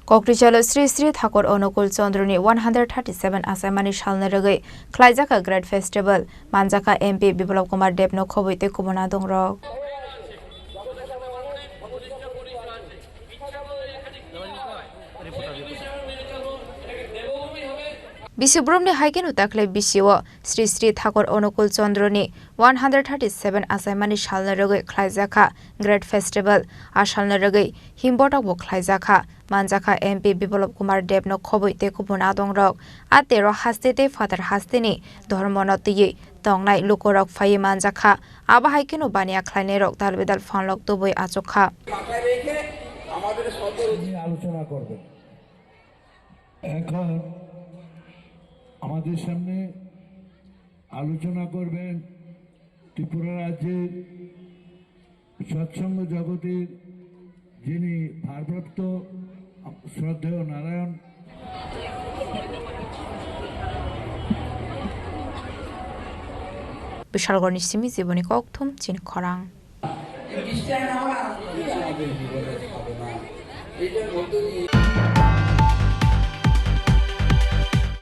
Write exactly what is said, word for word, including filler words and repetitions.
Kokrijalo Sri Sri Thakur Onukul Chandra ni one hundred thirty seven achaimani salni rwgwi khlaijak Great Festival, manjakha M P Biplab Kumar Deb no khobwi tei kubun adongrok. Bisi boromni hai kheno dakhli bisio Sri Sri Thakur Onukul Chandra ni one hundred thirty seven achaimani salni rwgwi khlaijakha Great Festival. A salni rwgwi himbotok bo khlaijakha, manjakha M P Biplab Kumar Deb no khobwi tei kubun adongrok. A tero haste tei phatar haste ni dhormo no twiwi tongnai lukurok phaiwi manjakha. Abo hai kheno baniya khlainairok dal bedal phanlok tubui achukha. মাথায় রেখে আমাদের সদর তিনি আলোচনা করবেন। এখন আমাদের সামনে আলোচনা করবেন ত্রিপুরা রাজ্যের সৎসঙ্গ জগতের যিনি ভারপ্রাপ্ত শ্রদ্ধেয় Narayan. Bishalgarhni simi jiboni kokthum chini khorang.